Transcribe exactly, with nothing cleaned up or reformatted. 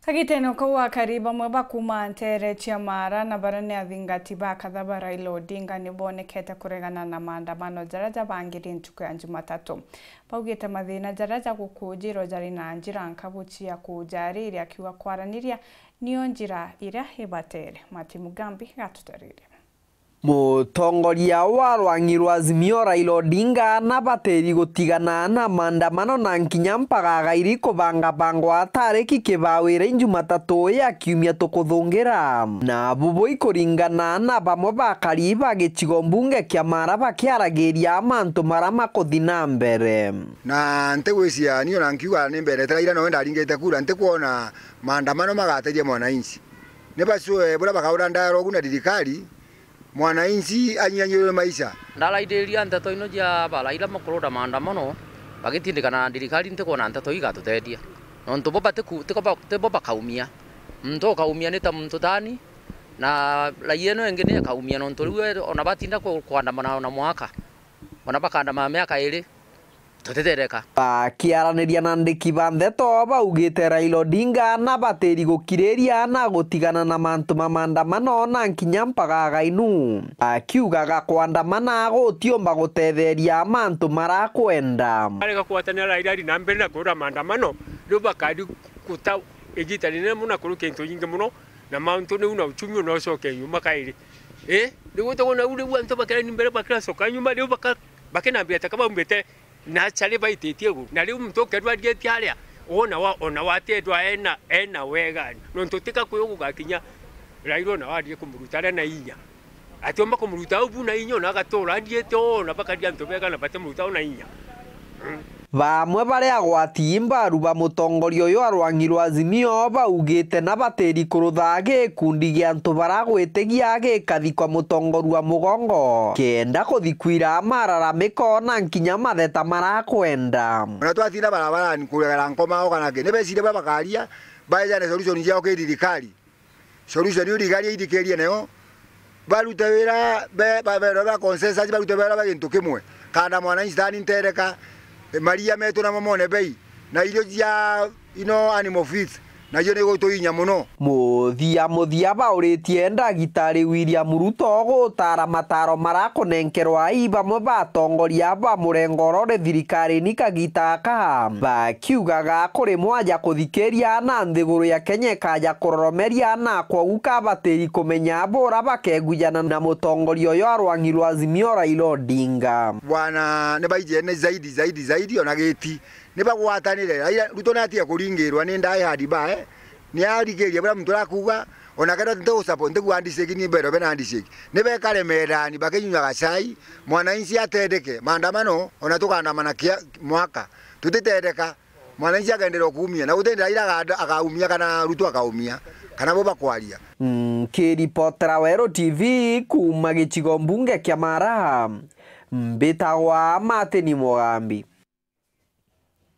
Kagitene kau, akari bamwe ba kuuma nteere cia Maara na baria ni athingati ba kathaba Raila Odinga ni bonekete kuregana na maandamano jaria jabangiri ntuku ya Jumatatu. Baugite mathina jaria jagukujirwa jari na njira nkabu cia kujaariria, akiuga kwaraniria niyo njira iria ibatere. Martin Mugambi gatutaririe. Mutongoria wa rwang'i rwa Azimio Raila Odinga nabatiri gutigana na maandamano na nkinya mpaka agairi kubangabangwa tariki kibawira Jumatatu ya kiumia tukuthungira. Na bubu ikuringana na bamwe bakari ba gicigo mbunge kia Maara bakiaragiria mantu mara makuthi na mbere. Na ntigwiciria ni ona nkiuga ni mbere tera ira no ndaringite kura, ntikwona maandamano magateithia mwananchi. Ni bacue buria bakaura dialogue na thirikari, mwananchi anyanyirwe maisha. Ndaraithiria nteto ino cia baraira makurura maandamano bagitindikana na thirikari, ntikwona nteto igatuteethia. Nontu bo batiku-, tiko ba-, tibo bakaumia. Muntu ukaumia ni ta muntu tani, na raia ino ingi ni ikaumia, nontu riu e-, ona batinda ku-, kwandamana ona mwaka, ona bakandamana miaka iri. Tutitereka. Bakiaraniria na andiki ba ndeto, baugite Raila Odinga nabatiri gukiriria na gutigana na mantu ma maandamano na nkinya mpaka againu, akiugaga kwandamana gutiumba gutetheria mantu marakwenda. Arega kugwatanira Raila ari na mbere na kurura maandamano, riu bakari guta igita rinene muno na kurukia into nyingi muno, na mantu niu na uchumi una ucoke nyuma kairi. Ii, riu utagona u riu antu bakira ni mbere bakira coka nyuma, riu baka-, bakinambia ta kabaumbite na chari baititie iguru. Na riu muntu ukerwa arietie aria, ona wa, ona watendwa ena, ena wega. Nontu tika kwi ugugakinya Raila ona warie kumuruta aria na inya. Atiomba kumuruta au bu na inya, ona agatura ariete ona bakaria antu bega na batimuruta ona inya. Mm. Bamwe bari agwati mbaru ba mutongoria uyu wa rwang'i rwa Azimio baugite nabatiri kurutha gikundi gia antu baragwitigia gikathikwa mutongoria wa mugongo, kenda kuthikwira mararamiko na nkinya matheta marakwenda. Ona twatinda barabarani kuregera nkoma o kana ki, ni beciria baria bakaria, baejane solution ciao ki thirikari. Solution iu thirikari ithikiririe nayo, barute wira be, ba, be, ba consensus, barute wira ba gintu kimwe. Kana mwananchi tani ntereka, maria metu namo mone bei, na irio cia ino animal feeds, nacio ni gutuinya muno. Muthia muthia bauritie Ndagitari William Ruto gutara mataro marakunenkerwa i bamwe ba atongoria ba murengo uria uri thirikarini kagita aka, bakiugaga kuri mwaja kuthikiria na nthiguru ya Kenya ikaja kuroromeria, na kwou kabatiri kumenya bura bakegujana na mutongoria uyu wa rwang'i rwa Azimio Raila Odinga. Bwana, ni baijene zaidi, zaidi, zaidi, ona giti ni bagwatanire. Raila, Ruto natige kuringirwa ni ndae hard by, ni arigiria buria muntu arakuga, ona kethira nti u support, ntigua handshake ni mbere be na handshake. Ni bekare methaani bakinyua gacai, mwananchi atendeke, maandamano, ona tukaandamana kia mwaka, tutitendeka, mwananchi akenderwa kuumia, na guti Raila aga-, akaumia kana Ruto akaumia, kana bo bakwaria. Nkiripotera Weru T V kuuma gicigo mbunge kia Maara, mbitagwa Martin Mugambi.